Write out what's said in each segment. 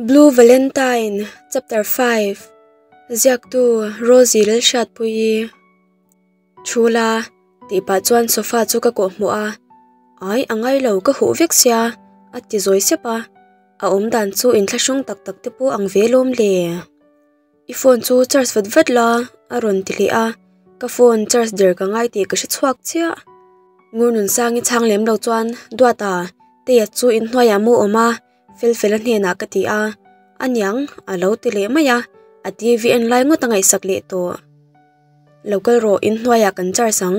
Blue Valentine Chapter 5 Ziaktu Rosie Lalhriatpuii Thu la tih pah chuan sofa chu ka kawh hmuh a, Ai a ngai lo ka huh vek sia a ti zawi sep a, a awm dan chu inthlahrung tak tak te pawh ang ve lawm le. I phone chu charge vat vat la a rawn ti leh a, ka phone charge der ka ngai tih ka hre chhuak chiah. Ngurnunsangi chhang lem lo chuan Duata Teia chu inhnuaiah mu awm a, Felfela hnenah ka ti a, aniang a lo ti leh mai a, a TV en lai ngawt a ngaihsak leh tawh. Lo kal rawh inhnuaiah kan charge ang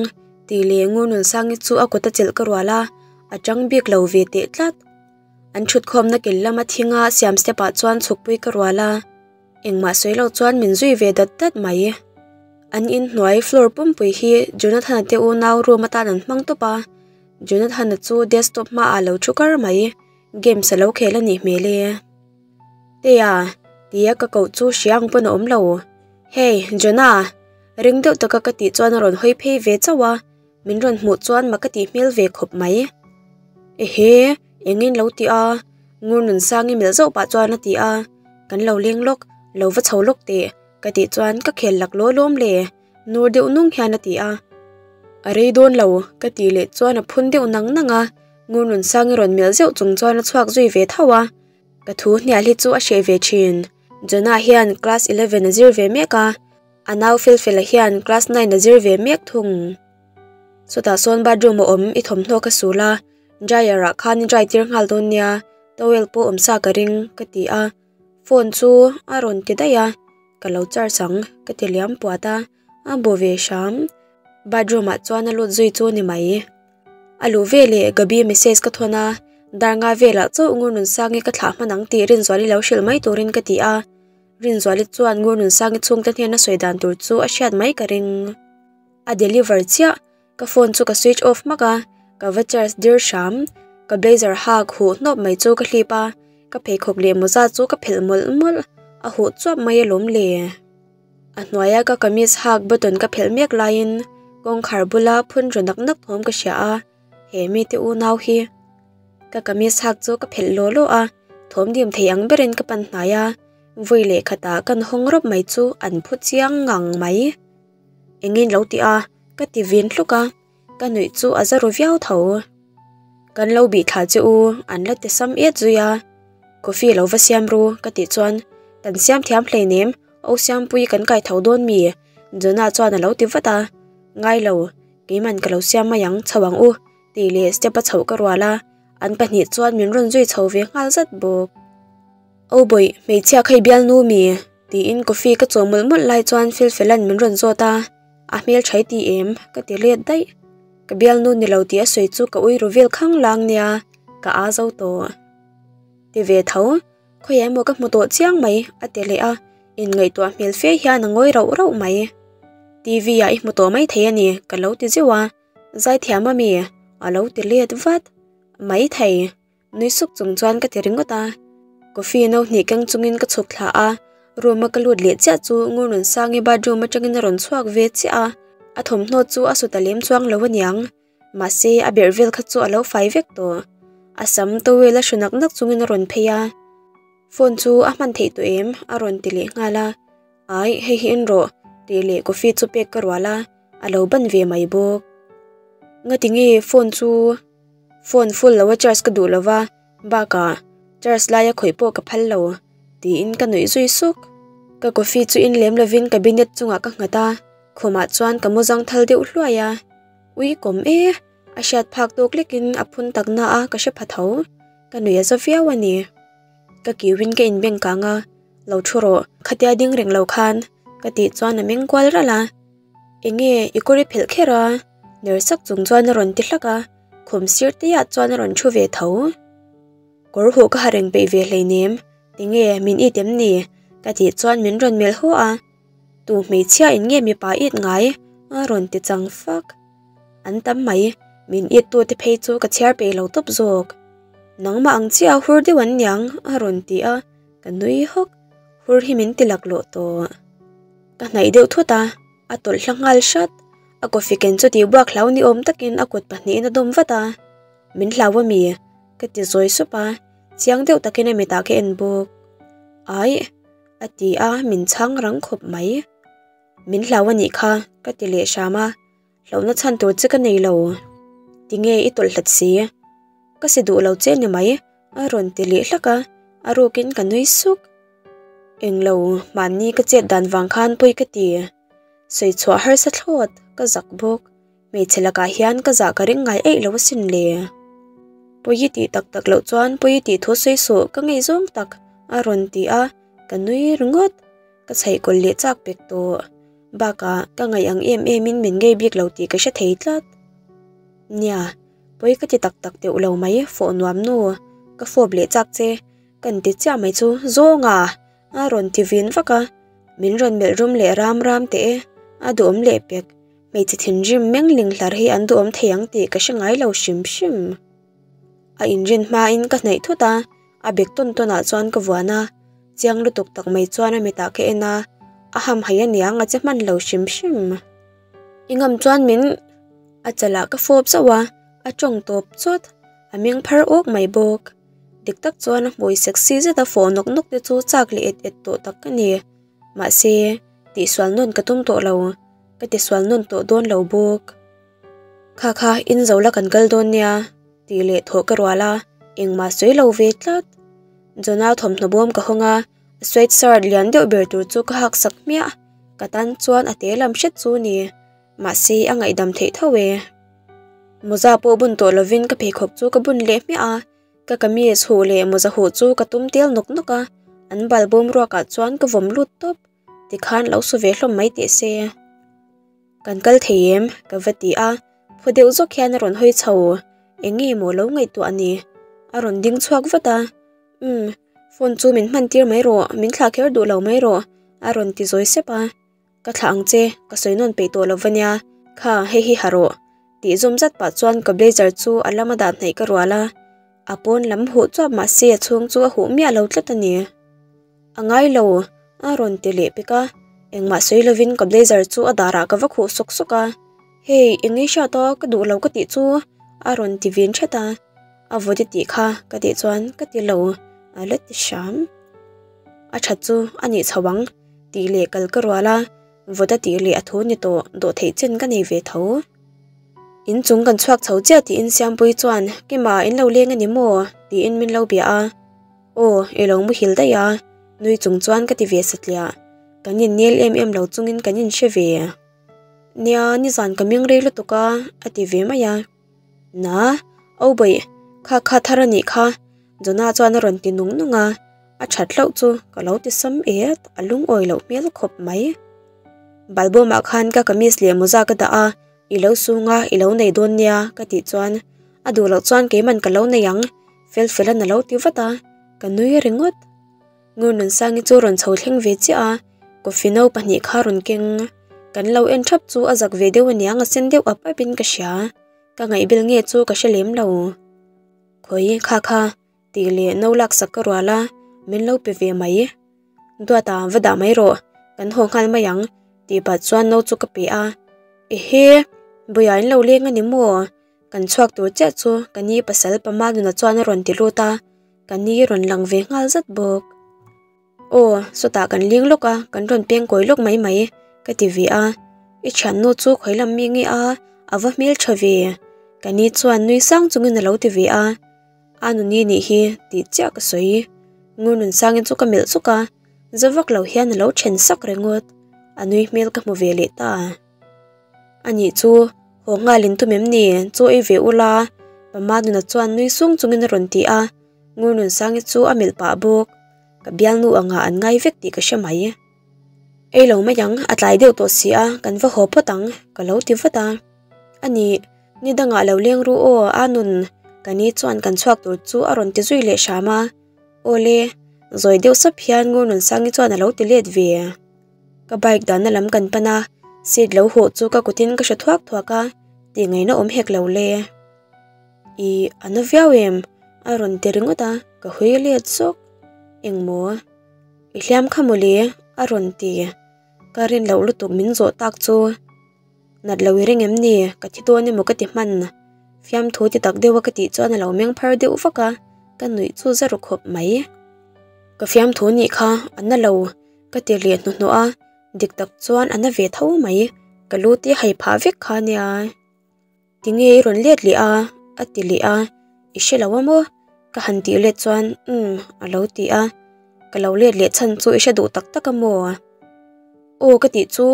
tih leh Ngurnunsangi chu a kut a chelh ka rual a, a tang bik lo ve teh tlat. An thutkhawmna kel lama thinga siam step ah chuan chhukpui ka rual a. Engmah sawi lo chuan min zui ve dat dat mai. An inhnuai floor pumpui hi Jonathan-a te unau room atan an hmang tawp a, Jonathan-a chu desktop hmaah lo thu kar mai, games a lo khel a nih hmel e. Tea, tia ka koh chu hria ang pawn a awm lo. Hey, Jonah! Ring deuh taka ka tih chuan a rawn hawi phei ve chauh a, min rawn hmuh chuan mak ka tih hmel ve khawp mai. Ehe, engin lo ti a? Ngur Nunsangi melh zauh pah chuan a ti a, Kan lo leng lawk, lo va chho lawk teh, ka tih chuan ka khel lak law lawm le, nur deuh nung hian a ti a. A rei dawn lo, ka tih leh chuan a phun deuh nang nang a, Ngur Nunsangi rawn melh zeuh chung chuan a chhuak zui ve tho a, ka thu hnial hi chu a hreh ve thin. Jonah hian class 11 a zir ve mek a, a nau Felfela hian class 9 a zir ve mek thung. Chutah sawn bathroom a awm i thawmhnaw ka sul a, Dryer ah khan i dry tir nghal dawn nia, towel pawh awm sa ka ring ka ti a, phone chu a rawn ti daih a, ka lo charge ang ka ti liam puat a, a bu ve hram, bathroom ah chuan a lut zui chu ni mai. A luh veleh Gabi message ka thawn a, dar nga velah chauh Ngurnunsangi ka thlah hman ang tih Rinzuali lo hrilh mai turin ka ti a, Rinzuali chuan Ngurnunsangi chhungte hnena sawi dan tur chu a hriat mai ka ring. A deliver chiah. Ka phone chu ka switch off hmak a, ka va charge dir hram. Ka blazer hak huh hnawp mai chu ka hlip a, ka pheikhawk leh mawza chu ka phelh mawlh mawlh, a huh chuap mai alawm le. A hnuaia ka kamis hak button ka phelh mek laiin kawngkhar bula phun ru nak nak thawm ka hria a, he mite unau hi. Ka kamis hak chu ka phelh law law a, thawm dim thei ang berin ka pan hnai a, vawi leh khatah kan hawng rawp mai chu an phu chiang ngang mai. Engin lo ti a, ka ti vin hluk a, ka nuih chu a za ru viau tho. Kan lo bih thla che u, an la ti sam et zui a. Coffee lo va siam ru, ka tih chuan, Kan siam thiam hleinem, O Siampui kan kai tho dawn mi? Jonah chuan a lo ti vat a. Ngai lo, keiman ka lo siam mai ang, chho ang u, tih leh step a chhoh ka rual a, an pahnih chuan min rawn zui chho ve nghal zat bawk. O bawih, hmeichhia kha i bialnu mi? Tiin coffee ka chaw mawlh mawlh lai chuan Felfela'n min rawn zawt a, a hmel thai ti em? Ka ti let daih. Ka bialnu ni lo tih a sawi chu ka ui ru vel khang lang nia, ka aa zo tawh. Ti ve tho, khawiah emaw ka hmu tawh chiang mai, a ti leh a, inngaihtuah hmel fe hian a ngawi rauh rauh mai. TV ah i hmu tawh mai thei a ni, ka lo ti zeuh a, zaithiam ami? A lo ti let vat mai thei. Nui suk chung chuan ka ti ringawt a, coffee no hnih keng chungin ka chhuk thla a, room a ka lut leh chiah chu Ngurnunsangi bathroom atangin a rawn chhuak ve chiah a, a thawmhnaw chu a su ta lem chuang lo aniang, mahse a berh vel kha chu a lo fai vek tawh. A sam towel a hru nak nak chungin a rawn phei a, phone chu a hman theih tawh em? a rawn ti leh nghal a, ai hei hi en rawh tih leh coffee chu pek ka rual a, a lo ban ve mai bawk. Ngati nge phone chu. Phone full lo a charge ka duh lo va, bakah charge laia khawih pawh ka phal lo, tiin ka nuih zui suk. Ka coffee chu in lem lovin cabinet chungah ka nghat a, khumah chuan ka mu zang thal deuh hluai a. Ui kawm e, a hriat phak tawk lekin a phun tak na a ka hre pha tho, ka nuih a za viau a ni. Ka kiuin ka inbeng kang a, lo thu rawh, khatia ding reng lo khan, ka tih chuan a meng kual ralh a. Enge i kawr i phelh kher a? Ner sak chung chuan a rawn ti hlak a, khum sir te ah chuan a rawn thu ve tho. Kawr huh ka ha reng peih ve hleinem, tinge min it em ni? Ka tih chuan min rawn melh haw a, Tu hmeichhia in nge mipa it ngai? A rawn ti chang fak. An tam mai, min it tu te phei chu ka chhiar peih lo tawp zawk. Nangmah ang chiah a hur deuh an niang a rawn ti a, ka nui hawk, hur hi min ti laklawh tawh. Ka hnaih deuh thut a, a tawlh hla nghal hrat. A coffee ken chu tih buak hlau ni awm takin a kut pahnihin a dawm vat a. Min hlau a mi? Ka ti zawi sup a, chiang deuh takin a mitah ka en bawk. Aih, a ti a, min chhang rang khawp mai. Min hlau a nih kha, ka ti leh hram a, hlauhna chhan tur che ka nei lo. Tinge i tawlh hlat si? Ka si duh lo che ni mai, a rawn ti leh hlak a, a rukin ka nui suk. Englo, mahni ka chet dan vang khan pawi ka ti. Sawi chhuah harsa thlawt, ka zak bawk. Hmeichhe lakah hian ka zah ka ring ngai eih lo asin le. Pawi tih tak tak loh chuan pawi tih thu sawi suh ka ngei zawng tak a rawn ti a, ka nui ringawt. Ka chhaih kawlh leh chak pek tawh. Bakah ka ngaih ang em em in min ngei bik lo tih ka hre thei tlat. Nia, pawi ka ti tak tak deuh lo mai fawh nuam nu, ka fawp leh chak che, kan ti chiah mai chu zawnga a rawn ti vin vak a, min rawn melh rum leh ram ram teh e, a duhawm leh pek. Hmeichhe thinrim meng ling hlar hi an duhawm thei ang tih ka hre ngai lo hrim hrim. A inrin hmain ka hnaih thut a, a bek tawn tawnah chuan ka vuan a, chiang lutuk tak mai chuan a mitah ka en a, a hamhaih aniang a che hman lo hrim hrim. I ngam chuan min a chalah ka fawp zauh a, a tawng tawp chawt, a meng phar awk mai bawk. Dik tak chuan a hmui sexy zeta fawh nawk nawk te chu chak leh et et tawh tak ka ni. Mahse, tihsual nawn ka tum tawh lo, ka tisual nawn tawh dawn lo bawk. Kha kha, in zo la kan kal dawn nia, tih leh thawh ka rual a, engmah sawi lo ve tlat. Jonah thawmhnaw bawm ka hawng a, sweat shirt lian deuh ber tur chu ka hak sak hmiah, ka tan chuan a te lam hret chu ni, mahse a ngaihdam theih tho e. Mawza pawh bun tawh lovin ka pheikhawk chu ka bun leh hmiah a, Ka kamis huh leh mawza huh chu ka tum tel nawk nawk a, an bal bawm ruakah chuan ka vawm lut tawp. Tikhan lo su ve hlawm mai teh se. Kan kal thei em? ka va ti a, phaw deuh zawk hian a rawn hawi chho. Eng nge maw lo ngaihtuah a ni? A rawn ding chhuak vat a, Umm, phone chu min hman tir mai rawh, min thlah kher duh lo mai rawh, a rawn ti zawi sep a. Ka thlah ang che, ka sawi nawn peih tawh lo va nia, kha hei hi ha rawh, tih zawm zat pah chuan ka blazer chu a lama dah hnaih ka rual a, a pawn lam huh chuap mah se a chhung chu a huh miah lo tlat a ni. A ngai lo, a rawn ti leh pek a, engmah sawi lovin ka blazer chu a darah ka va khuh sawk sawk a, Hei, eng nge hriat a, ka duh lo ka tih chu, a rawn ti vin thet a, a vawt i tih kha ka tih chuan ka ti lo, a la ti hram. A that chu a nih chho ang. Tih leh kal ka rual a, vawt a tih leh a thu ni tawh dawh theih chen ka nei ve tho. In chung kan chhuak chho chiah tiin Siampuii chuan Kima in lo leng a ni maw? tiin min lo bia a. Aw, i lo muhil daih a, nui chung chuan ka ti ve satliah. Kan innel em em lo chungin kan inhre ve. Nia, nizan ka meng rei lutuk a, a ti ve mai a. Na, au bawih, kha kha thar a nih kha, Jonah chuan a rawn ti nung nung a. A that hlauh chu ka lo ti sam et, a lungawi loh hmel khawp mai. Balbawmah khan ka kamis leh mawza ka dah a, i lo sung a, i lo nei dawn nia ka tih chuan a duh loh chuan keiman ka lo nei ang, fel fel an a lo ti vat a, ka nui ringawt. Ngurnunsangi chu rawn chho thleng ve chiah a, coffee no pahnih kha rawn keng. Kan lo en thap chu a zak ve deuh aniang a sen deuh ap ap in ka hria, ka ngaihbel nge chu ka hre lem lo. Khawi kha kha. Tih leh no laksak ka rual a, min lo pe ve mai. Duata va dah mai rawh, kan haw nghal mai ang tih pah chuan no chu ka pe a. Ehe, Bawia in lo leng a ni maw? Kan chhuak tur chiah chu ka ni pasal Pama nuna chuan a rawn ti lut a, ka ni rawn lang ve nghal zat bawk. Aw, sawtah kan ling lawk a, kan rawn peng kawi lawk mai mai, ka ti ve a. I thiannu chu khawi lam mi nge a, a va hmel tha ve. Ka ni chuan nui sang chungin a lo ti ve a. A nuni nih hi tih chiah ka sawi. Ngurnun sangin chu ka melh zuk a, za vak lo hian a lo then sak ringawt. A nui hmel ka hmu ve leh ta. A nih chu, haw nghal in tum em ni? Chaw ei ve ula, Pama nuna chuan nui sung chungin a rawn ti a. Ngurnunsangi chu a melh pah bawk. Ka bialnu angah an ngai vek tih ka hre mai. Ei lo mai ang, a tlai deuh tawh si a, kan va haw phawt ang, ka lo ti vat a. A nih, ni dangah lo leng ru aw, a nun, ka ni chuan kan chhuak tur chu a rawn ti zui leh hram a. Aw le, zawi deuh sap hian Ngurnunsangi chuan a lo ti let ve. Ka bike dahna lam kan pan a, seat lo huh chu ka kutin ka hre thuak thuak a, tih ngaihna awm hek lo le. Ih, a na viau em? A rawn ti ringawt a, ka hui let zawk. Engmaw? I hliam kha mawle? A rawn ti. Ka rin loh lutuk min zawh tak chu. Nat lo i ring em ni? Ka thi dawn emaw ka ti hman. Fiamthu ti tak deuha ka tih chuan a lo meng phar deuh vak a, ka nuih chu za ru khawp mai. Ka fiamthu nih kha a na lo ka ti leh hnuhnawh a, dik tak chuan a na ve tho mai, ka lu te hai phah vek kha nia. Tinge i rawn let leh a? a ti leh a, I hre lo a maw? ka han tih let chuan umm a lo ti a, ka lo let leh chhan chu i hre duh tak tak a maw? Aw ka tih chu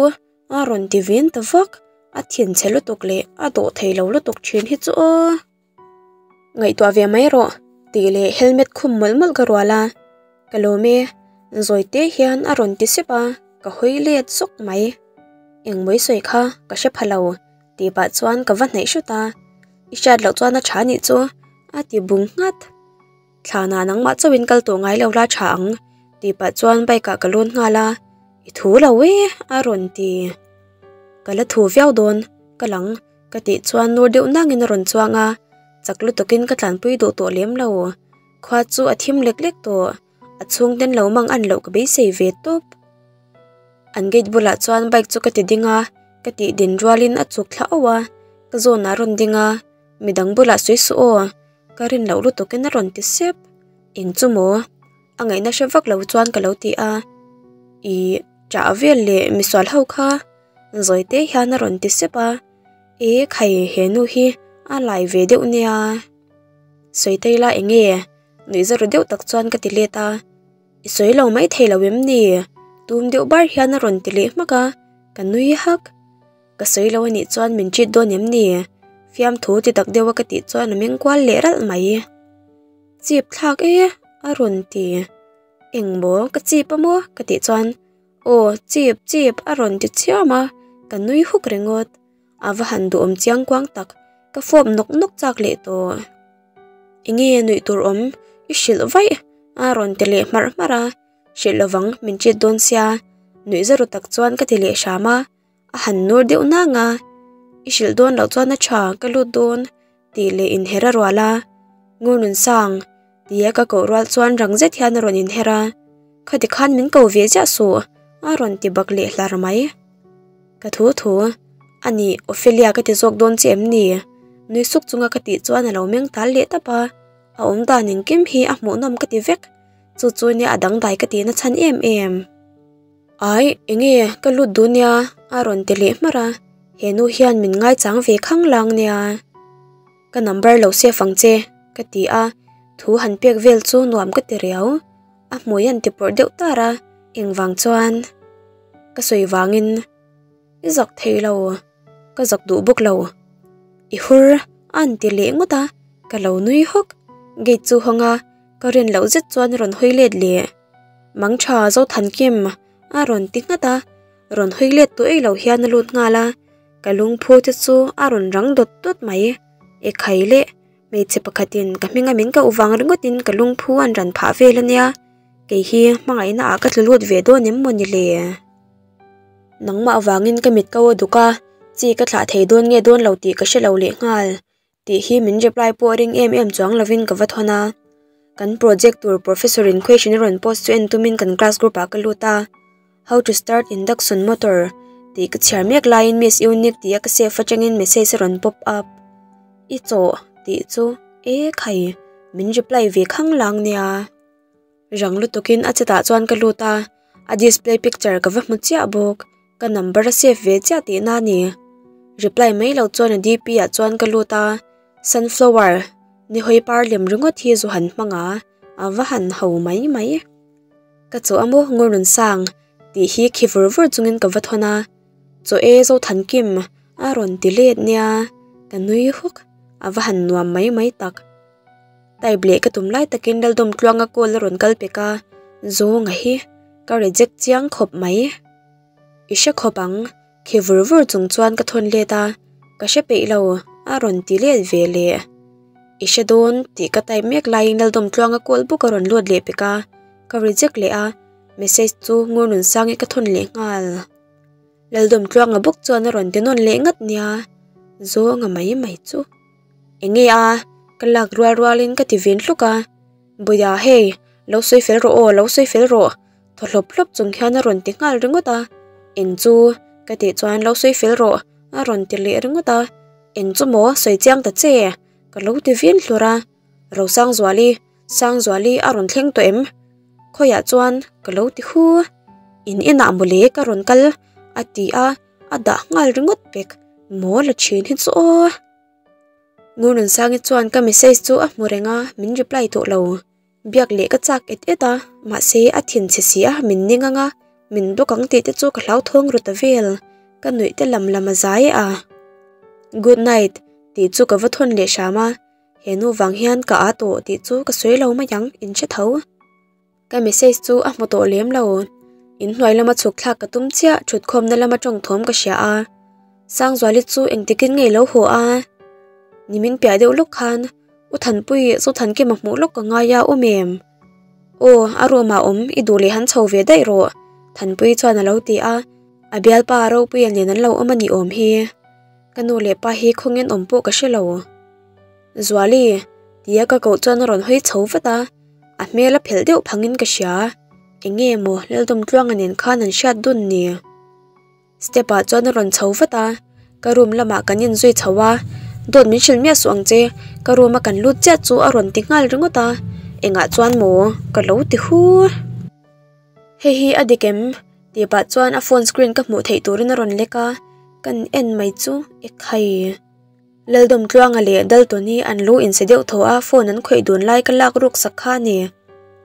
a rawn ti vin ta vak, a thinchhe lutuk leh a dawh thei lo lutuk thin hi chu aw. Ngaihtuah ve mai rawh tih leh helmet khum mawlh mawlh ka rual a, ka lawm e, zawi te hian a rawn ti sep a, ka hawi let zawk mai. Engmawi sawi kha ka hre pha lo tih pah chuan ka va hnaih hrut a, i hriat loh chuan a tha nih chu a ti bung nghat. Thlanah nangmah chauhin kal tawh ngai lo la tha ang tih pah chuan bike ah ka lawn nghal a, i thu lo e a rawn ti. Ka la thu viau dawn ka lang. Ka tih chuan nur deuh nangin a rawn chuang a, chak lutukin ka tlanpui duh tawh lem lo. Khua chu a thim lek lek tawh, a chhungten lo mang an loh ka beisei ve tawp. An gate bulah chuan bike chu ka ti ding a, ka tih din rualin a chuk thla auh a, ka zawnah a rawn ding a, midang bulah sawi suh aw, ka rin loh lutukin a rawn ti sep. Eng chu maw? A ngaihna hre vak lo chuan ka lo ti a, Ih, ṭah vel leh misual ho kha. Zawi te hian a rawn ti sep a, E khai he nu hi a lai ve deuh nia. Sawi te ila eng nge? Nuih za ru deuh tak chuan ka ti let a, I sawi lo mai thei lo em ni? Tum deuh bar hian a rawn ti leh hmak a, ka nui hak. Ka sawi lo anih chuan min treat dawn em ni? Fiamthu ti tak deuh a ka tih chuan a meng kual leh ralh mai. Chip thlak e a rawn ti. Engmaw ka chip a maw? Ka tih chuan Aw chip chip a rawn ti chiam a, ka nui huk ringawt. A va han duhawm chiang kuang tak, ka fawp nawk nawk chak leh tawh. Enge nuih tur awm i hrilh vaih a rawn ti leh hmarh hmarh a, hrilh lovang min ṭit dawn sia, nuih za ru tak chuan ka ti leh hram a, a han nur deuh nang a, i hrilh dawn loh chuan a ṭha ka lut dawn tih leh inher a rual a, Ngurnunsang tia ka koh rual chuan rang zet hian a rawn inher a, Khati khan min ko ve ziah suh a rawn ti bak leh hlar mai. Ka thu thu, a nih Ophelia ka ti zawk dawn che em ni? Nui suk chunga ka tih chuan a lo meng tal leh tap a, a awm dan engkim hi a hmuhnawm ka ti vek, chu chu nia a dangdai ka tihna chhan em em. Ai, enge ka lut duh nia a rawn ti leh hmarh a, he nu hian min ngaichang ve khang lang nia. Ka number lo save ang che ka ti a, thu han pek vel chu nuam ka ti riau. A hmui an ti pawrh deuh tar a, engvang chuan ka sawi vangin i zak thei lo, ka zak duh bawk lo. I hur a an ti leh ngawt a, ka lo nui hawk. Gate chu hawng a, ka rin loh zet chuan a rawn hawi let leh. Mangtha Zothankim a rawn ti nghat a, rawn hawi let tawh ei lo hian a lut nghal a, ka lungphu te chu a rawn rang dawt dawt mai. Ekhai leh. Hmeichhe pakhatin ka hminga min koh vang ringawtin ka lungphu an ran phah vel a nia, kei hi hmangaihna ah ka tlu lut ve dawn em maw ni le? Nangmah vangin ka mit ko a duk a, chi ka thlah thei dawn nge dawn lo tih ka hre lo leh nghal tih hi min reply pawh ring em em chuang lovin ka va thawn a. Kan project tur professor in question a rawn post chu en tumin kan class group ah ka lut a, How to start induction motor tih ka chhiar mek laiin Miss Unique tih a ka save atangin message a rawn pop up. I chawh tih chu e khai min reply ve khang lang nia. Rang lutukin a chetah chuan ka lut a, a display picture ka va hmu chiah bawk, ka number a save ve chiah tihna a ni. Reply mai lo chuan a DP ah chuan ka lut a, sunflower ni hawi par lem ringawt hi zu han hmang a, a va han ho mai mai. Ka chaw a maw Ngurnunsang tih hi khi vur vur chungin ka va thawn a. Chaw e Zothankim a rawn ti let nia, ka nui huk, a va han nuam mai mai tak. Type leh ka tum lai takin Laldawm tluanga call a rawn kal pek a, Zawnga hi ka reject chiang khawp mai. I hre khawp ang, khi vur vur chung chuan ka thawn let a, ka hre peih lo a rawn ti let ve leh. I hre dawn tih ka type mek laiin Laldawm tluanga call bawk a rawn lut leh pek a, ka reject leh a, message chu Ngurnunsangi ka thawn leh nghal. Laldawm tluanga bawk chuan a rawn ti nawn leh ngat nia, zawnga mai mai chu. Enge a, ka lak rual rualin ka ti vin hluk a, Bawia hei, lo sawi fel rawh aw, lo sawi fel rawh, thaw hlawp hlawp chung hian a rawn ti nghal ringawt a, Eng chu? ka tih chuan lo sawi fel rawh a rawn ti leh ringawt a, Eng chu maw, sawi chiang ta che, ka lo ti vin hlur a, Rosangzuali, Sangzuali a rawn thleng tawh em? Khawiah chuan ka lo ti hu. In inah mawle ka rawn kal a ti a, a dah nghal ringawt pek. Maw la thin hi chu aw. Ngurnunsangi chuan ka message chu a hmu reng a, min reply tawh lo. Biak leh ka chak et et a, mahse a thin chhe si a, min ning ang a, min block ang tih te chu ka hlauthawng ru ta vel. Ka nuih te lam lam a zai a. Good night tih chu ka va thawn leh hram a, he nu vang hian ka â tawh tih chu ka sawi lo mai ang, in hre tho. Ka message chu a hmu tawh lem lo. Inhnuai lama chhuk thlak ka tum chiah thutkhawmna lama tawng thawm ka hria a. Sangzuali chu engtikin ngei lo haw a. Nimin piah deuh lawk khan U Thanpui Zothankima hmuh lawk ka ngai a awm em? Aw, a room ah awm i duh leh han chho ve daih rawh Thanpui chuan a lo ti a. A bialpa Ropuia nen an lo awm a ni awm hi. Ka nu leh pa hi khawngin awm pawh ka hre lo. Zuali, tia ka koh chuan a rawn hawi chho vat a. A hmel a phelh deuh phangin ka hria. Eng nge maw Laldawmtluanga nen khan an hriat dun ni? Step ah chuan a rawn chho vat a, ka room lamah kan inzui chho a, Dawt min hrilh miah suh ang che, ka room a kan lut chiah chu a rawn ti nghal ringawt a, engah chuan maw ka lo ti hu. Hei hi a dik em? tih pah chuan a phone screen ka hmuh theih turin a rawn lek a, kan en mai chu ekhai. Laldawmtluanga leh Dalton hi an lu inse deuh thaw a, phone an khawih dun lai ka lak ruk sak kha a ni.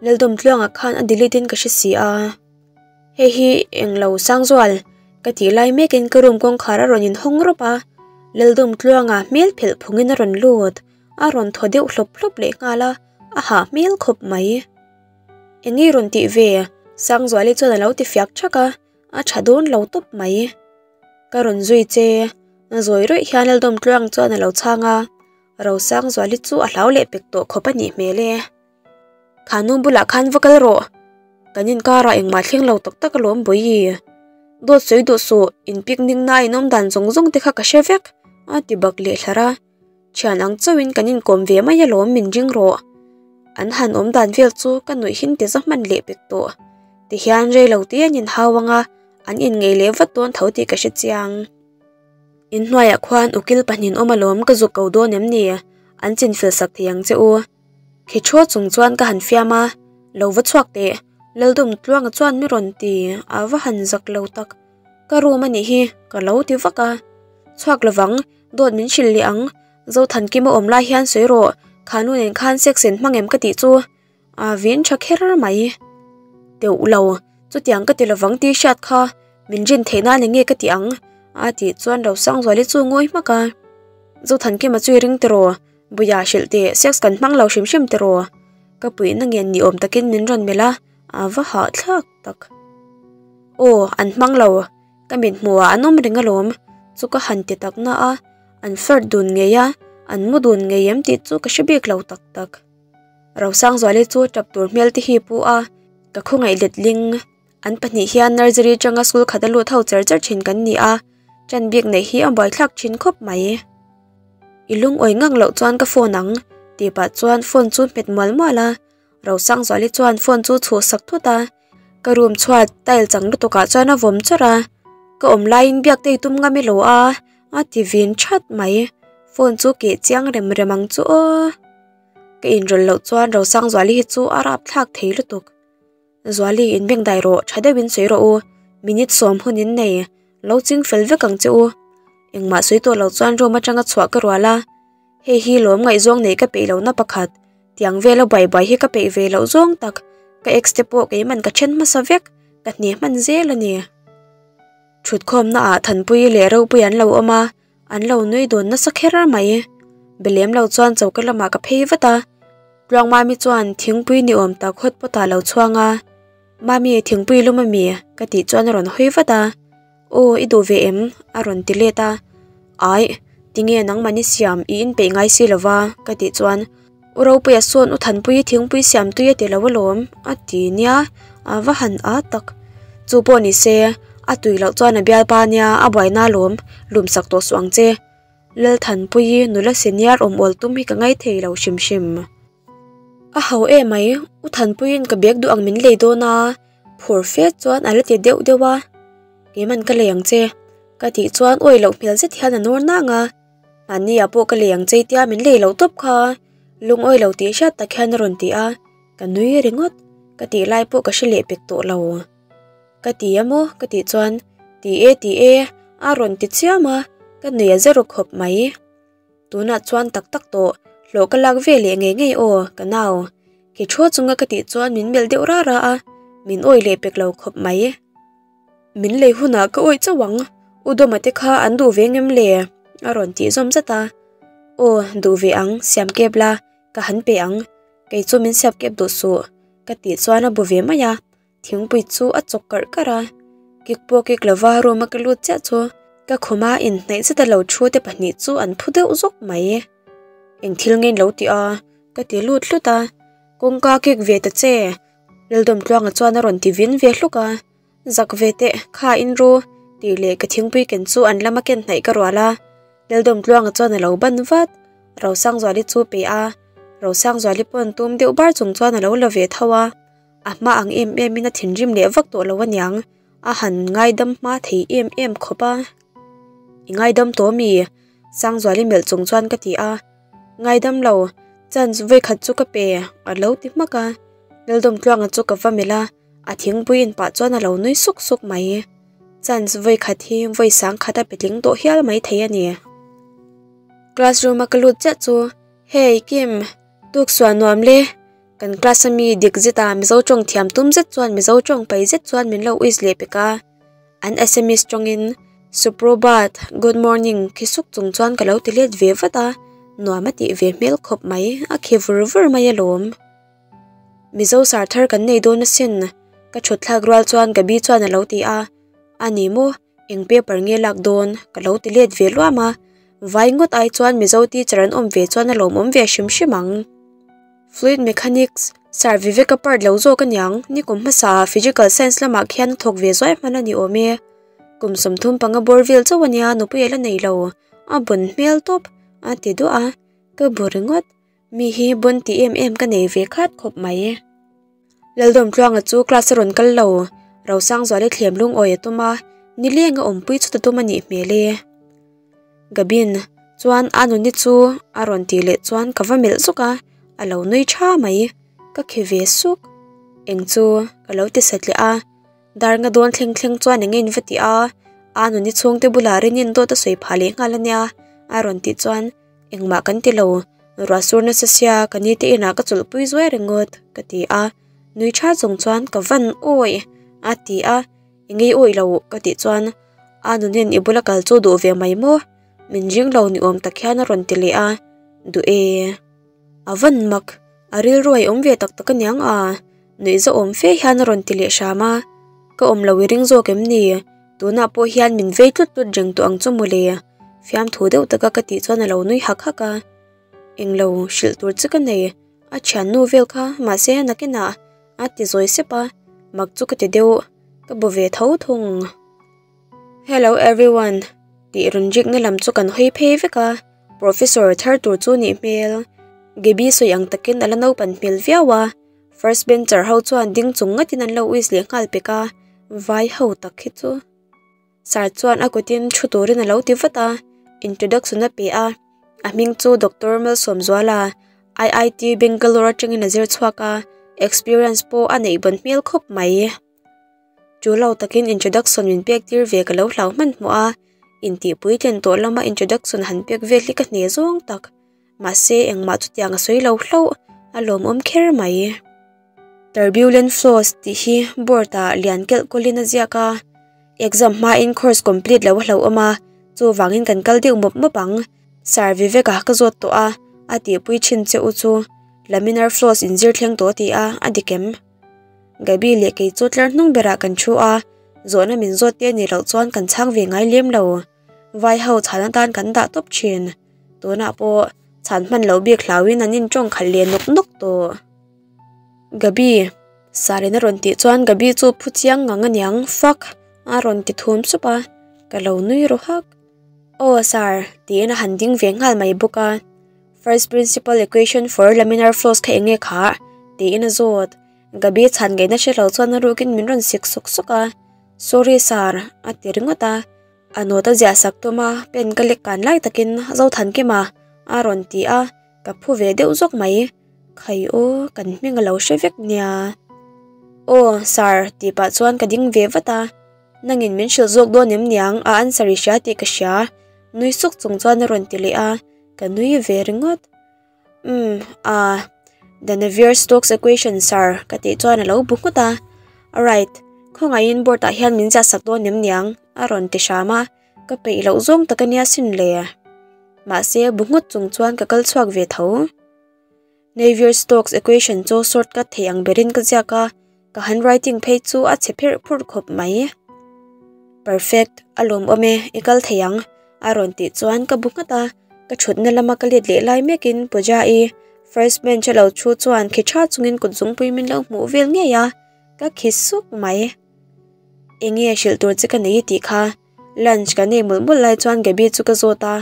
Laldawmtluanga khan a delete in ka hre si a. Hei hi englo Sangzual ka tih lai mekin ka room kawngkhar a rawn inhawng rawp a, Laldawmtluanga hmel phelh phungin a rawn lut, a rawn thaw deuh hlawp hlawp leh nghal a, a hah hmel khawp mai. Eng nge rawn tih ve? Sangzuali chuan a lo ti fiak thak a, a tha dawn lo tawp mai. Ka rawn zui che, zawi rawih hian Laldawmtluang chuan a lo chhang a, Rosangzuali chu a hlau leh pek tawh khawp a nih hmel e. Kha nu bulah khan va kal rawh, kan inkarah engmah thleng lo tak tak alawm Bawihi. Dawt sawi duh suh, in picnic na in awm dan zawng zawng te kha ka hre vek, a ti bak leh hlar a. Thian ang chauhin kan inkawm ve mai alawm min ring rawh. An han awm dan vel chu ka nuih hin ti za hman leh pek tawh. Tihian rei lo te an inhau ang a, an inngeih leh vat dawn tho tih ka hre chiang. Inhnuaiah khuan ukil pahnin awm alawm ka zuk ko dawn em ni? An chinfel sak thei ang che u. Khi thu chung chuan ka han fiam a, Lo va chhuak teh, Laldum Tluanga chuan mi rawn ti, a va han zak lo tak. Ka room a nih hi, ka lo ti vak a. Chhuak lovang, dawt min hrilh leh ang, Zothankima awm lai hian sawi rawh, kha nu nen khan sex in hmang em ka tih chu a vin tha kher mai. Teuh lo, chutiang ka ti lovang tih hriat kha min rin theih nan eng nge ka ti ang a tih chuan Rosangzuali chu ngawi hmak a. Zothankima chu i ring tiraw, Buia hrilh teh sex kan hmang lo hrim hrim tiraw? Ka puihna ngen ni awm takin min rawn melh a, a va hahthlak tak. Aw, an hmang lo, ka mit hmuhah an awm reng alawm, chu ka han ti tak na a, an flirt dun ngei a, an mu dun ngei em tih chu ka hre bik lo tak tak. Rosangzuali chu tap tur hmel te hi pu a, ka khawngaih letling. An pahnih hian nursery atanga school khat a lut ho cher cher thin kan ni a, ṭan bik neih hi a buaithlak thin khawp mai. I lungawi ngang loh chuan ka phone ang, tih pah chuan phone chu hmet mual mual a, Rosangzuali chuan phone chu chhuh sak thut a, ka room chhuat tile chang lutuk ah chuan a vawm chawrh a, ka awm laiin biak te i tum ngam ilo a, a ti vin that mai, phone chu keh chiang rem rem ang chu aw. Ka inrawlh loh chuan Rosangzuali hi chu a rapthlak thei lutuk. Zuali in beng dai rawh, tha deuhin sawi rawh u, minute sawm hun in nei, lo ching fel vek ang che u. Engmah sawi tawh lo chuan room atanga chhuah ka rual a, hei hi lawm ngaihzawng nei ka peih lohna pakhat, tiang vela buai buai hi ka peih ve loh zawng tak, ka ex te pawh keiman ka then hmasa vek, ka hne hman zel a ni. Thutkhawmna ah Thanpuii leh Ropuii an lo awm a, An lo nui dawn nasa kher mai. Be lem lo chuan choka lamah ka phei vat a. Tluang Mami chuan thingpui ni awm tak hot pot ah lo chhuang a. Mami, thingpui lum ami? ka tih chuan a rawn hawi vat a. Aw, i duh ve em? a rawn ti let a. Aih, tinge nangmahni siam i inpeih ngai si lo va? ka tih chuan U Ropuia sawn U Thanpuii thingpui siam tui a ti lo alawm a ti nia, a va han a tak. Chu pawh ni se, a tui loh chuan a bialpa nia a buaina alawm, lum sak tawh suh ang che. Lalthanpuii nula senior awm awl tum hi ka ngai thei lo hrim hrim. A ho e mai, U Thanpuiin ka bag duh ang min lei dawn a, phur fe chuan a la ti deuh deuh a. Keiman ka lei ang che, ka tih chuan awi loh hmel zet hian a nawr nang a. Mahnia pawh ka lei ang chei tia min lei loh tawp kha lungawi lo tih hriat tak hian a rawn ti a, ka nui ringawt. Ka tih lai pawh ka hre leh pek tawh lo. Ka ti a maw? Ka tih chuan Ti e, ti e, a rawn ti chiam a, ka nuih a zero khawp mai. Tunah chuan tak tak tawh, hlawh ka lak ve leh ngei ngei aw, ka nau. Khi thu chunga ka tih chuan min melh deuh ra ra a, min awih leh pek lo khawp mai. Min lei hunah ka awih chauh ang, U Dawma te kha an duh ve ngem le? A rawn tih zawm zat a. Aw, duh ve ang, siam kep la, ka han pe ang. Kei chu min siam kep duh suh, ka tih chuan a bu ve mai a. Thingpui chu a chawk karh karh a, kik pawh kik lova room a ka lut chiah chu ka khuma inhnaih zeta lo thu te pahnih chu an phu deuh zawk mai. Eng thil nge in lo tih a? Ka ti lut hlut a, kawngka kik ve ta che Laldawmtluanga chuan a rawn ti vin ve hluk a, zak ve teh kha in ru tih leh ka thingpui ken chu an lama ken hnaih ka rual a, Laldawmtluanga chuan a lo ban vat, Rosangzuali chu pe a, Rosangzuali pawn tum deuh bar chung chuan a lo la ve tho a. A hma ang em em in a thinrim leh vak tawh lo aniang, a han ngaidam hma thei em em khawp a. I ngaidam tawh mi? Sangzuali melh chung chuan ka ti a. Ngaidam lo, chance vawikhat chu ka pe, a lo ti hmak a. Laldawmtluanga chu ka va melh a, a thingpui in pah chuan a lo nui suk suk mai. Chance vawikhat hi vawi sangkhat a pe tling tawh hial mai thei a ni. Classroom a ka lut chiah chu, Hey Kim, tuksuah nuam le. Kan class a mi dik zet a Mizo tawng thiam tum zet chuan Mizo tawng pai zet chuan min lo uis leh pek a. An Assamese tawngin Suprobhat, good morning, khi suk chung chuan ka lo ti let ve vat a, nuam a tih ve hmel khawp mai, a khi vur vur mai alawm. Mizo sar thar kan nei dawn asin, ka thut thlak rual chuan Gabi chuan a lo ti a, a ni maw, eng paper nge lak dawn, ka lo ti let ve luam a, vai ngawt ai chuan Mizo teacher an awm ve chuan a lawmawm ve hrim hrim ang. Fluid Mechanics, Sir Vivek a part lo zawk aniang, nikum hmasa ah Physical Science lamah khian a thawk ve zuai hman a ni awm e. Kum 35 bawr vel chauh ania nupui a la nei lo, a bun hmel tawp, a ti duah a, ka bu ringawt, mi hi bun ti em em ka nei ve khat khawp mai. Laldawmtluanga chu class a rawn kal lo, Rosangzuali thlem lungawi a tum a, nileng a awmpui chhut a tum a nih hmel e. Gabin chuan a nuni chu a rawn tih leh chuan ka va melh zuk a, a lo nui tha mai, ka khi ve suk. Eng chu ka lo ti satliah a, dar nga dawn thleng thleng chuan eng nge in va tih a, a nuni chhungte bulah rin in dawt a sawi phah leh nghal ania a rawn tih chuan engmah kan ti lo, ruah sur nasa sia ka ni te inah ka chawlhpui zuai ringawt ka ti a, nui tha chung chuan ka van awi a ti a. I ngei awih lo ka tih chuan a nunin i bula kal chu duh ve mai maw? Min ring lo ni awm tak hian a rawn ti leh a, duh e. A van mak, a rilru a i awm ve tak tak aniang a, nuih zahawm fe hian a rawn ti leh hram a, ka awm lo i ring zawk em ni? Tunah pawh hian min vei tlut tlut reng tawh ang chu mawle, fiamthu deuh taka ka tih chuan a lo nui hak hak a. Englo hrilh tur che ka nei, a thiannu vel kha mahse nakinah a ti zawi sep a, mak chu ka ti deuh, ka bu ve tho thung. Hello everyone tih rawn rikna lam chu kan hawi phei vek a, professor thar tur chu nih hmel, Gaby sawi ang takin a la naupan hmel viau a, first bencher ho chuan ding chung ngatin an lo uis leh nghal pek a, vai ho tak hi chu. Sir chuan a kutin thu turin a lo ti vat a, introduction a pe a, a hming chu Doctor Malsawmzuala, IIT Bangalore atangin a zir chhuak a, experience pawh a neih bawn hmel khawp mai. Chu lo takin introduction min pek tir ve ka lo hlau hmanhmawh a, intihpui tlen tawh lama introduction han pek vel hi ka hne zawng tak. Mahse engmah chutiang a sawi lo hlauh, a lawmawm kher mai. Turbulent flows tih hi board ah lian kelh kawlin a ziak a, exam hmain course complete lo a hlauhawm a, chuvangin kan kal deuh mawp mawp ang. Sir Vivek-a ka zawt tawh a, a tihpui thin che u chu laminar flows inzir thleng tawh a ti a, a dik em? Gabi leh kei chu tlar hnung berah kan thu a, zawhna min zawt te nih loh chuan kan chhang ve ngai lem lo. Vai ho chhan atan kan dah tawp thin. Tunah pawh chhan hman loh bik hlauhin an intawng khalh leh nawk nawk tawh. Gabi, Sarin a rawn tih chuan Gabi chu phu chiang ngang aniang, fuck, a rawn ti thum sup a, ka lo nui ru hak. Aw Sir, tiin a han ding ve nghal mai bawk a. First principle equation for laminar flows kha eng nge kha? tiin a zawt. Gabi chhan ngaihna hre lo chuan a rukin min rawn sik sawk sawk a. Sorry Sir, a ti ringawt a. A nawt a ziah sak tum a, pen ka lek kan lai takin Zothankima a rawn ti a, ka phu ve deuh zawk mai. Khai aw, kan hming a lo hre vek nia. Aw, Sir, tih pah chuan ka ding ve vat a. Nangin min hrilh zawk dawn em niang, a answer i hria tih ka hria, nui suk chung chuan a rawn ti leh a, ka nui ve ringawt. Umm, ah, the Navier-Stokes equation, Sir, ka tih chuan a lo bu nghut a. Alright, khawngaihin board ah hian min ziah sak dawn em niang, a rawn ti hram a, ka peih loh zawng tak a nia sin le. Mahse, bu nghut chung chuan ka kal chhuak ve tho. Navier-Stokes equation chu shortcut thei ang berin ka ziak a, ka handwriting phei chu a chhe pherh phurh khawp mai. Perfect, a lawmawm e, i kal thei ang, a rawn tih chuan ka bu nghat a, ka thutna lama ka let leh lai mekin Pooja-i first bench a lo thu chuan khi tha chungin kut zungpui min lo hmuh vel ngei a, ka khi suk mai. Enge hrilh tur che ka nei i tih kha, lunch kan ei mawlh mawlh lai chuan Gabi chu ka zawt a.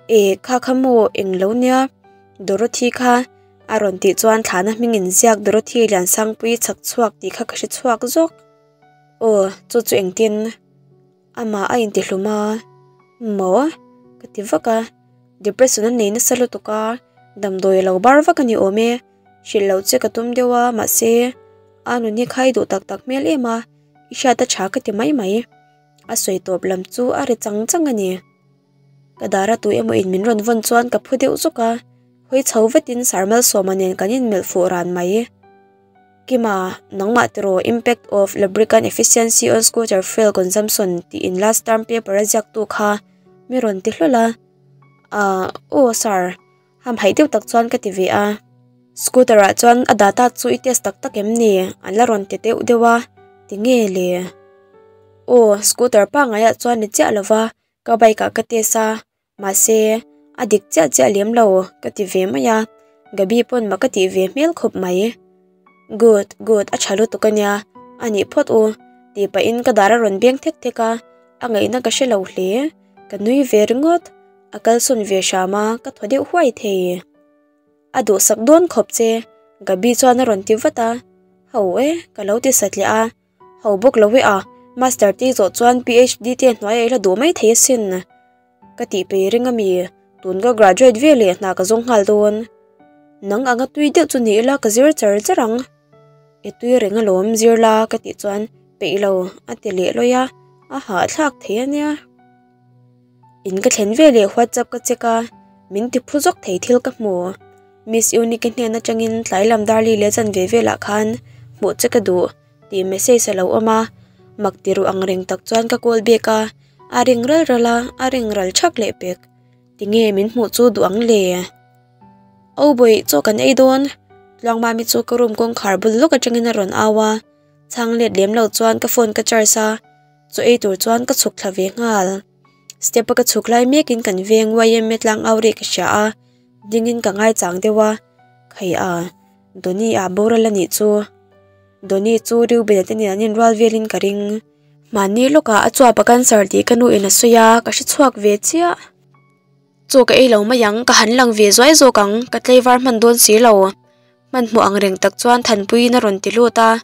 E, kha kha maw eng lo nia? Dorothy kha a rawn tih chuan thlana hming inziak Dorothy Liansangpui chhak chhuak tih kha ka hre chhuak zawk. Aw, chu chu engtin? Amah a intihlum a, Maw? ka ti vak a, depression a nei nasa lutuk a, damdawi a lo bar vak a ni awm e, hrilh loh che ka tum deuh a, mahse a nun hi khai duh tak tak hmel em a, i hriat a tha ka ti mai mai. A sawi tawp lam chu a ri chang chang a ni. Ka dara tu emaw in min rawn vawn chuan ka phu deuh zawk a, hawi chho vetin Sir Malsawma nen kan inmelh fuh ran mai. Kima, nangmah tiraw Impact of Lubricant Efficiency on Scooter Fuel Consumption tih in last term paper a ziaktu kha mi rawn ti hlawl a. Ahh, aw Sir, hamhaih deuh tak chuan ka ti ve a. Scooter ah chuan a data chu i test tak tak em ni? An la rawn ti deuh deuh a, ti nge le? Aw, scooter pangaiah chuan ni chiah lova, Ka bike ah ka test a, mahse a dik chiah chiah lem lo ka ti ve mai a, Gabi pawn mah ka tih ve hmel khawp mai. Good, good a tha lutuk a nia, a nih phawt u tih pahin ka dar a rawn beng thek thek a, a ngaihna ka hre lo hle, ka nui ve ringawt, a kalsawn ve hram a, ka thaw deuh huai thei. A duhsak dawn khawp che, Gabi chuan a rawn ti vat a, ho e ka lo ti satliah a. Ho bawk lo e a, Master te zawh chuan PhD te hnuai a ila duh mai thei asin. Ka tih pei ring ami, tun ka graduate ve leh hna ka zawng nghal dawn. Nang anga tui deuh chu ni ila ka zir char char ang. I tui reng alawm zir la ka tih chuan peih lo a ti leh lawi a, a hahthlak thei ania. In ka thlen ve leh WhatsApp ka check a, min ti phu zawk thei thil ka hmu. Miss Eunice hnen atangin tlai lam darli leh chanve velah khan hmuh che ka duh tih message a lo awm a, mak ti ruh ang reng tak chuan ka call back a, a ring ral ral a, a ring ral thak leh pek. Tinge min hmuh chu duh ang le? Aw bawih, chaw kan ei dawn. Tluangmami chu ka room kawngkhar bul lawk atangin a rawn au a, chhang let lem lo chuan ka phone ka charge a, Chaw ei tur chuan ka chhuk thla ve nghal. Step a ka chhuk lai mekin kan veng YMA tlang au rih ka hria a, dingin ka ngaichang deuh a, Khai a, Donny ah boral a nih chu. Donny chu Reuben-a te nen an inrual velin ka ring. Mahni lawkah a chuap a cancer tih ka nu in a sawi a, ka hre chhuak ve chiah. Chaw ka ei lo mai ang, ka han lang ve zuai zawk ang, ka tlaivar hman dawn si lo. Hmanhmawh ang reng tak chuan Thanpuiin a rawn ti lut a,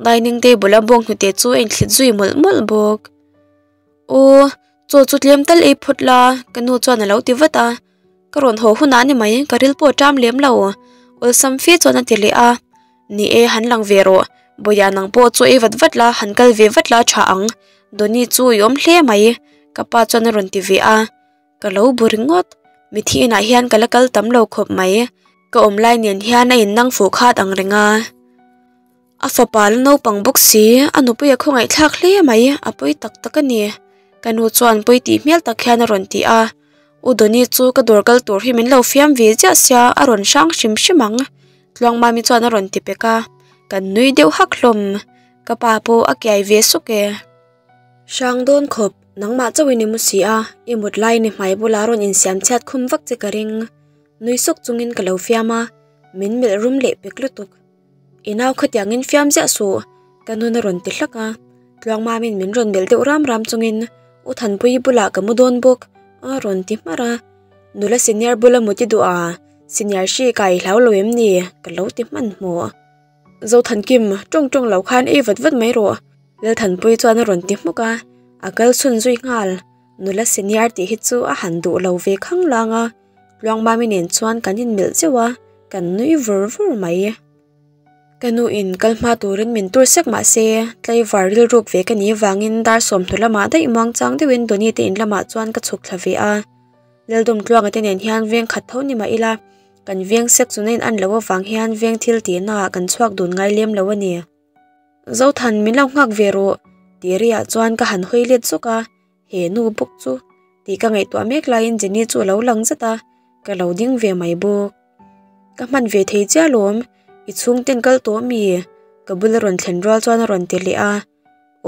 dining table a bawng hnute chu a inthlit zui mawlh mawlh bawk. Aw, chaw chu tlem tal ei phawt la, ka nu chuan a lo ti vat a. Ka rawn haw hunah ni mai, ka ril pawh a ṭam lem lo, awlsam fe chuan a ti leh a. Ni e, han lang ve rawh, Bawia nang pawh chaw ei vat vat la, han kal ve vat la a ṭha ang, Donny chu i awm hle mai, ka pa chuan a rawn ti ve a. Ka lo bu ringawt, mithi inah hian ka la kal tam lo khawp mai, ka awm lai nen hian a innang fuh khat ang reng a. A fapa la naupang bawk si, a nupui a khawngaihthlak hle mai, a pawi tak tak a ni. Ka nu chuan pawi tih hmel tak hian a rawn ti a, U Donny chu ka dawr kal tur hi min lo fiam ve chiah sia a rawn hrang hrim hrim ang, Tluangmami chuan a rawn ti pek a, kan nui deuh hak hlawm, ka pa pawh a kiai ve suk e. Hrang dawn khawp, nangmah chauhin i mu si a, i mut laiin i hmai bulah rawn insiam chhiat khum vak che ka ring. Nui sawk chungin ka lo fiam a, min melh rum leh pek lutuk. I nau khatiangin fiam ziah suh, ka nun a rawn ti hlak a, Tluangmamin min rawn melh deuh ram ram chungin U Thanpuii bulah ka mu dawn bawk a rawn ti hmarh a. Nula senior bula mut i duh a, senior hri ka i hlau lo em ni? ka lo ti hmanhmawh. Zothankim, tawng tawng lo khan ei vat vat mai rawh. Lalthanpui chuan a rawn ti hmuk a, a kal chhun zui nghal. Nula senior tih hi chu a han duh lo ve khang lang a, Tluangmami nen chuan kan inmelh zeuh a, kan nui vur vur mai. Ka nu in kal hma turin min tur sek mah se tlaivar rilruk ve ka nih vangin dar sawmhnu lamah daih muang chang deuhin Donny te in lamah chuan ka chhuk thla ve a. Laldawmtluanga te nen hian veng khat tho ni mah ila kan veng sek chu na in an loh avang hian veng thil tihna ah kan chhuak dun ngai lem lo a ni. Zothan min lo nghak ve rawh tih riah chuan ka han hawi let zawk a, he nu bawk chu tih ka ngaihtuah mek laiin Jenny chu a lo lang zet a, ka lo ding ve mai bawk. Ka hman ve thei chiah alawm, i chhungten kal tawh mi? Ka bula rawn thlen rual chuan a rawn ti leh a,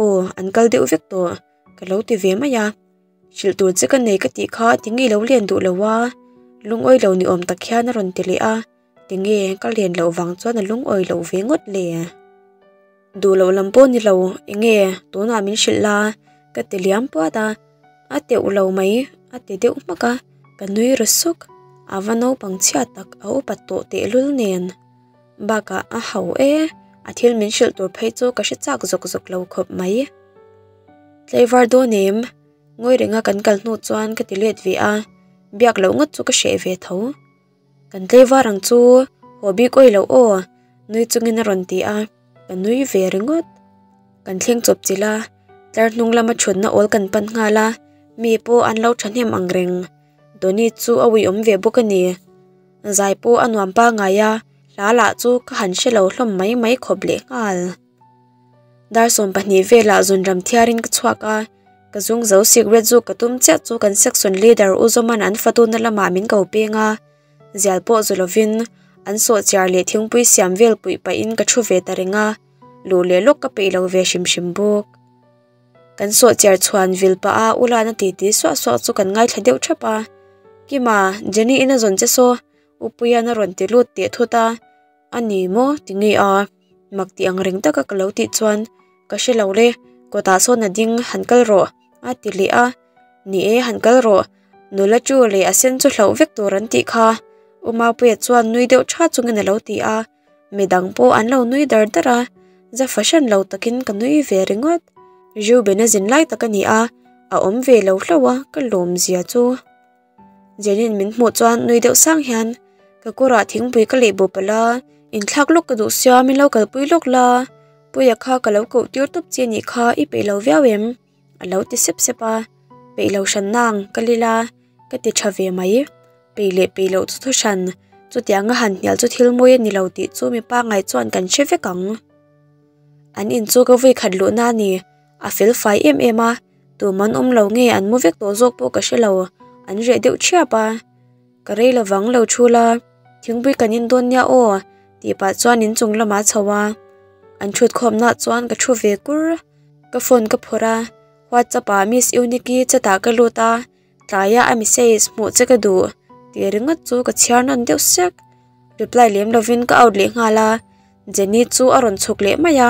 aw an kal deuh vek tawh ka lo ti ve mai a. Hrilh tur che ka nei ka tih kha tinge lo len duh lo a? Lungawi lo ni awm tak hian a rawn ti leh a, tinge ka len loh vang chuan a lungawi loh ve ngawt le? Duh loh lam pawh ni lo, enge tunah min hrilh la? Ka ti liam puat a, a teuh lo mai a ti deuh hmak a, ka nui ri suk, a va naupang chhia tak a upat tawh tehlul nen. Bakah a ho e, a thil min hrilh tur phei chu ka hre chak zawk zawk lo khawp mai. Tlaivar dawn em? Ngawi renga kan kal hnu chuan ka ti let ve a, biak loh ngawt chu ka hreh ve tho. Kan tlaivar ang chu haw bik awi loh aw, nui chungin a rawn ti a, ka nui ve ringawt. Kan thleng chawp chilh a, tlar hnung lama thutna awl kan pan nghal a, mi pawh an lo thahnem ang reng. Donny chu a uiawm ve bawk a ni. Zai pawh a nuam pangngai a, hla lah chu ka han hre lo hlawm mai mai khawp leh nghal. Dar 20 velah zunram thiarin ka chhuak a, ka zung zo cigarette zuk ka tum chiah chu kan section leader U Zawman an fatuna lamah min ko peng a, zial pawh zu lovin an sawhchiar leh thingpui siam vel puih pahin ka thu ve ta reng a, luh leh lawk ka peih lo ve hrim hrim bawk. Kan sawhchiar chhuan vil pah a U Lana titi suah suah chu kan ngaithla deuh thap a, Kima, Jenny in a zawn che saw, U Puia'n a rawn ti lut teh thut a, A ni maw? Ti nge a? Mak tih ang reng taka ka lo tih chuan, Ka hre lo le, kawtah sawn a ding, han kal rawh, a ti leh a. Ni e, han kal rawh, nula chu leh a sen chu hlauh vek tur an tih kha, U Mapuia chuan nui deuh tha chungin a lo ti a. Midang pawh an lo nui dar dar a, za fahran lo takin ka nui ve ringawt. Reuben a zin lai tak a ni a, a awm ve lo hlauh a, ka lawm zia chu. Jenin min hmuh chuan nui deuh sang hian ka kawrah thingpui ka leh bawp ala, inthlak lawk ka duh sia min lo kalpui lawk la, Puia kha ka lo koh tir tawp che nih kha i peih lo viau em? a lo ti sep sep a, peih lo hran nang ka lila ka ti tha ve mai, peih leh peih loh chu thu hran, chutianga han hnial chu thil mawi a ni lo tih chu mi pangngai chuan kan hre vek ang. An in chu ka vui khat luhna a ni, a fel fai em em a. Tum an awm lo nge an mu vek tawh zawk pawh ka hre lo, an reh deuh thiap a. Ka rei lovang lo thu la, thingpui kan in dawn nia aw tih pah chuan inchung lamah a chho a. An thut khawmnaah chuan ka thu ve kur. Ka phone ka phawrh a, WhatsApp ah Miss Euniki chat ah ka lut a, tlaia a message hmuh che ka duh tih ringawt chu ka chhiar nawn deuh sek. Reply lem lovin ka out leh nghal a, Jenny chu a rawn chhuk leh mai a.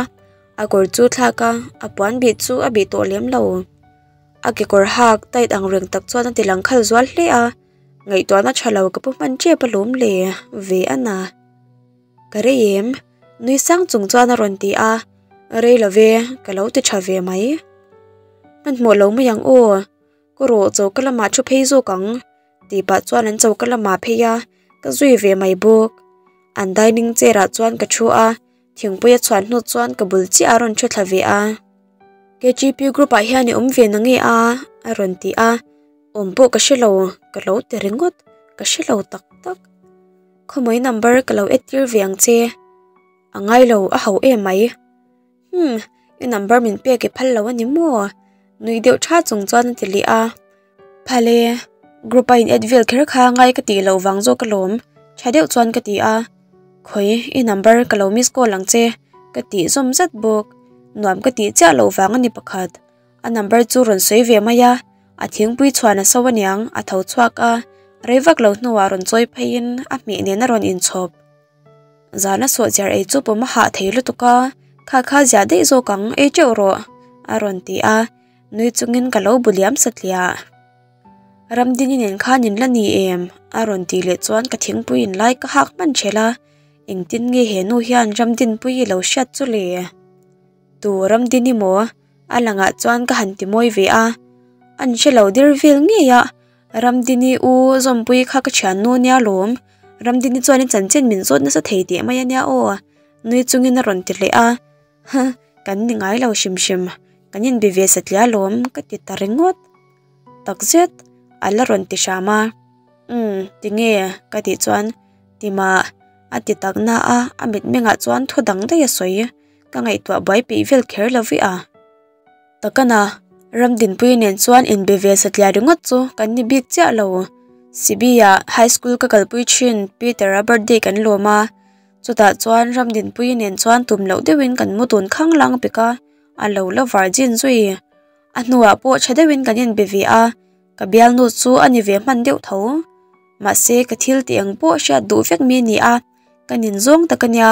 A kawr chu thlak a, a puan bih chu a bih tawh lem lo. A kekawr hak tight ang reng tak chuan a ti lang khal zual hle a, ngaihtuahna tha lo ka pu hman tep alawm le, ve a na. Ka rei em? Nui sang chung chuan a rawn ti a, rei lo ve, ka lo ti tha ve mai. Hmanhmawh lo mai ang aw, ka rawh choka lamah thu phei zawk ang. Tih pah chuan an choka lamah phei a, ka zui ve mai bawk. An dining chair ah chuan ka thu a, thingpui a chhuan hnu chuan ka bul chiah a rawn thu thla ve a. KGP group ah hian i awm ve na nge a? a rawn ti a, awm pawh ka hre lo, ka lo ti ringawt, ka hre lo tak tak. Khawmawii number ka lo add tir ve ang che, a ngai lo a ho em mai. Umm, i number min pek i phal lo a ni maw? Nui deuh tha chung chuan a ti leh a. Phal e, group a in add vel kher kha ngai ka tih loh vang zawk alawm, tha deuh chuan ka ti a. Khawi, i number ka lo miss call ang che, ka tih zawm zat bawk. Nuam ka tih chiah loh vang a ni pakhat. A number chu rawn sawi ve mai a, a thingpui chhuan a so aniang, a tho chhuak a, rei vak lo hnuah rawn chawi pheiin a hmeh nen a rawn inchhawp. Zana sawhchiar ei chu pawm a hah thei lutuk a, kha kha ziah daih zawk ang, ei teuh rawh, a rawn ti a, nui chungin ka lo bu liam satliah. Ramdini nen khan in la ni em? a rawn tih leh chuan ka thingpui in lai ka hak hman ṭhelh a, engtin nge he nu hian Ramdinpui i lo hriat chu le? Tu Ramdini maw? A langah chuan ka han ti mawi ve a, an hre lo dir vel ngei a, Ramdini u Zawmpui kha ka thiannu nia lawm, Ramdini chuan i chanchin min zawt nasa thei teh mai ania aw. Nui chungin a rawn ti leh a, Huh, kan ni ngai lo hrim hrim, kan inbe ve satliah alawm ka ti ta ringawt. Takzet a la rawn ti hram a, Umm, tinge? ka tih chuan Tima a ti tak na a, a mitmengah chuan thu dang daih a sawi, ka ngaihtuah buai peih vel kher lo vi a. Takana, Ramdinpui nen chuan inbe ve satliah ringawt chu kan ni bik chiah lo. Sibi-ah High School ka kalpui thin Peter-a birthday kan lawm a, chutah chuan Ramdinpui nen chuan tum loh deuhin kan mu dun khang lang pek a, a lo la virgin zui. A hnuah pawh tha deuhin kan inbe ve a, ka bialnu chu a ni ve hman deuh tho. Mahse ka thil tih ang pawh hriat duh vek mi a ni a, ka nin zawng tak a nia.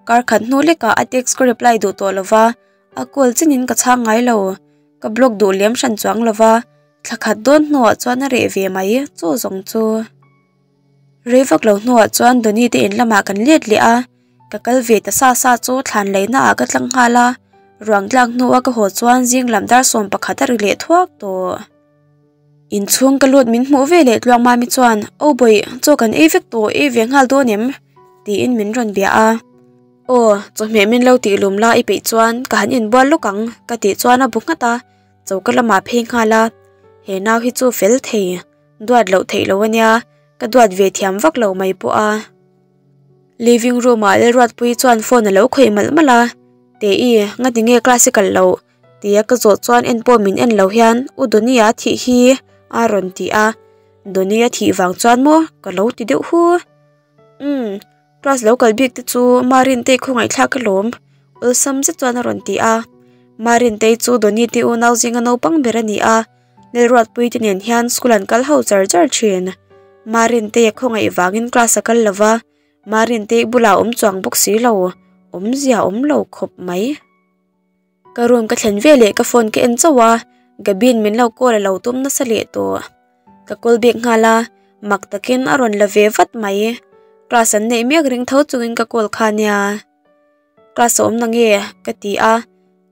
Kar khat hnu lekah a text ka reply duh tawh lova, A call chenin ka chhang ngai lo, ka block duh lem hran chuang lo va, thla khat dawn hnuah chuan a reh ve mai chu zawng chu. Rei vak lo hnuah chuan Donny te in lamah kan let leh a, ka kal ve ta sa sa chu thlan leina ah ka tlang nghal a, ruang tlak hnua ka haw chuan zing lam dar 11 a ri leh thuak tawh. Inchhung ka lut min hmuh ve leh tluang mami chuan, Aw bawih, chaw kan ei vek tawh, ei ve nghal dawn em? tiin min rawn bia a. Aw, chawhmeh min lo tih lum la i peih chuan ka han inbual lawk ang ka tih chuan a bu nghat a, choka lamah phei nghal a, he nau hi chu fel thei, duat loh theih lo ania, ka duat ve thiam vak lo mai pawh a. Living room ah Lalruatpuii chuan phone a lo khawih malh malh a, Tei, ngati nge class i kalh loh? tia ka zawh chuan en pawh min en lo hian U Donny-a thih hi a rawn ti a, Donny-a thih vang chuan maw ka lo ti deuh hu. Umm. Class lo kal bik te chu Marintei khawngaihthlak alawm awlsam zet chuan a rawn ti a. Marintei chu Donny te unau zinga naupang ber a ni a, Lalruatpui te nen hian school an kal ho char char thin. Marintei a khawngaih vangin class a kal lo va, Marintei bulah a awm chuang bawk si lo, awmzia a awm lo khawp mai. Ka room ka thlen veleh ka phone ka en chauh a, Gabi'n min lo call a lo tum nasa leh tawh. Ka call bik nghal a, mak takin a rawn la ve vat mai. Class an neih mek ring tho chungin ka call kha nia. Class a awm na nge? ka ti a,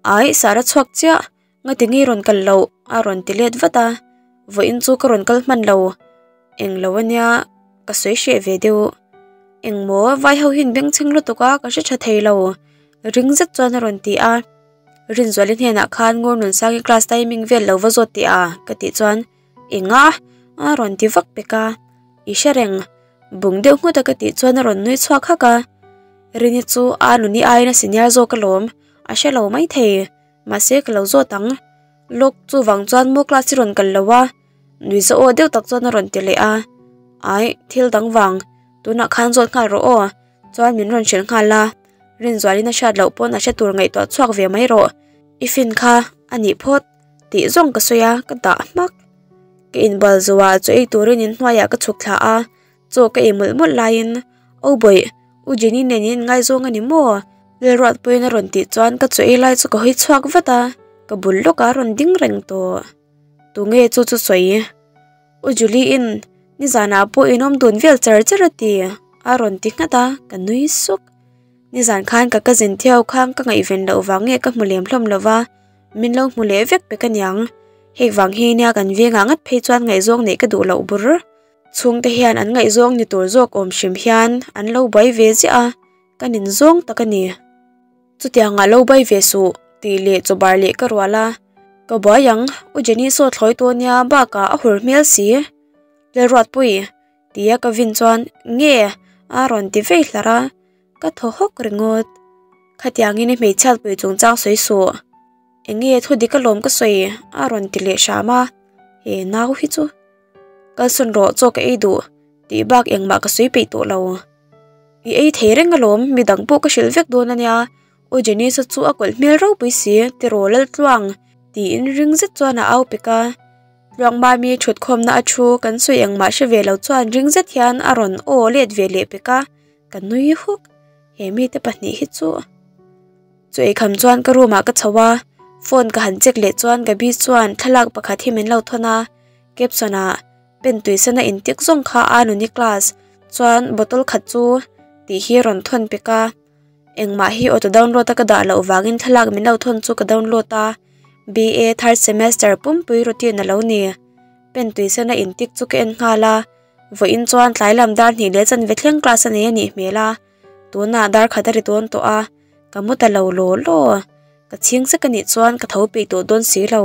Aih sar a chhuak chiah, ngati nge rawn kal loh? a rawn ti let vat a, vawiin chu ka rawn kal hman lo, englo ania ka sawi hreh ve deuh. Engmaw vai ho hian bengchheng lutuk a ka hre tha thei lo. Ring zet chuan a rawn ti a, Rinzuali hnenah khan Ngur Nunsangi class timing vel lo va zawt teh a ka tih chuan Enga? a rawn ti vak pek a, I hre reng, bung deuh nghut a ka tih chuan a rawn nui chhuak hak a, Rini chu a nuni aiin a senior zawk alawm, a hre lo maithei, mahse ka lo zawt ang, lawk chuvang chuan maw class i rawn kal lo a, nui za aw deuh tak chuan a rawn ti leh a, Aih, thil dang vang, tunah khan zawt nghal rawh aw. Chuan min rawn hrilh nghal a, Rinzualin a hriat loh pawn a hre tur ngaihtuah chhuak ve mai rawh, i fin kha a nih phawt tih zawng ka sawi a, ka dah hmak. Ka inbual zuah chaw ei turin inhnuaiah ka chhuk thla a, chaw ka ei mawlh mawlh laiin, Aw bawih, U Jenny nen in inngaizawng a ni maw? Lalruatpuiin a rawn tih chuan ka chaw ei lai chu ka hawi chhuak vat a, ka bul lawkah a rawn ding reng tawh. Tunge chu chu sawi? U Julie-in nizanah pawh inawm dun vel char char a ti, a rawn ti nghat a, ka nui suk. Nizan khan ka cousin Theo khan ka ngaihven loh vang nge ka hmu lem hlawm lo va, min lo hmu leh vek pek aniang. Hei vang hi nia kan vengah ngat phei chuan ngaihzawng neih ka duh loh bur. Chhungte hian an ngaihzawng ni tur zawk awm hrim hian an lo buai ve ziah a, ka nin zawng tak a ni. Chutiangah lo bai ve suh, tih leh chawbar leh ka rual a. Ka buai ang, U Jenny saw thlawi tawh nia bakah a hur hmel si. Lalruatpui, tia ka vin chuan, Nge? a rawn ti vei hlar a, ka thaw hawk ringawt. Khatiangin i hmeichhiatpui chungchang sawi suh. Enge thu dik alawm ka sawi? a rawn ti leh hram a, he nau hi chu. Kalsawn rawh chaw ka ei duh, tih bak engmah ka sawi peih tawh lo. I ei thei reng alawm, midang pawh ka hrilh vek dawn ania, U Jenisa chu a kawlh hmel ropui si, tiraw Laltluang? tiin ring zet chuan a au pek a. Tluang Mami thutkhawmna a thu kan sawi engmah hre ve lo chuan ring zet hian a rawn aw let ve leh pek a, ka nui huk, he mite pahnih hi chu. Chu eikham chuan ka room ah ka chho a, phone ka han check leh chuan Gabi chuan thlalak pakhat hi min lo thawn a, caption ah Pen tuisana intik zawng kha a nuni class chuan bottle khat chu tih hi rawn thawn pek a, engmah hi auto download a ka dah loh vangin thlalak min lo thawn chu ka download a, BA third semester pumpui routine a lo ni. Pen tuisana intik chu ka en nghal a, vawiin chuan tlai lam dar hnih leh chanve thleng class a nei a nih hmel a. Tunah dar khat a ri dawn tawh a, ka mu ta lo law law. Ka chhing sek a nih chuan ka tho peih tawh dawn si lo.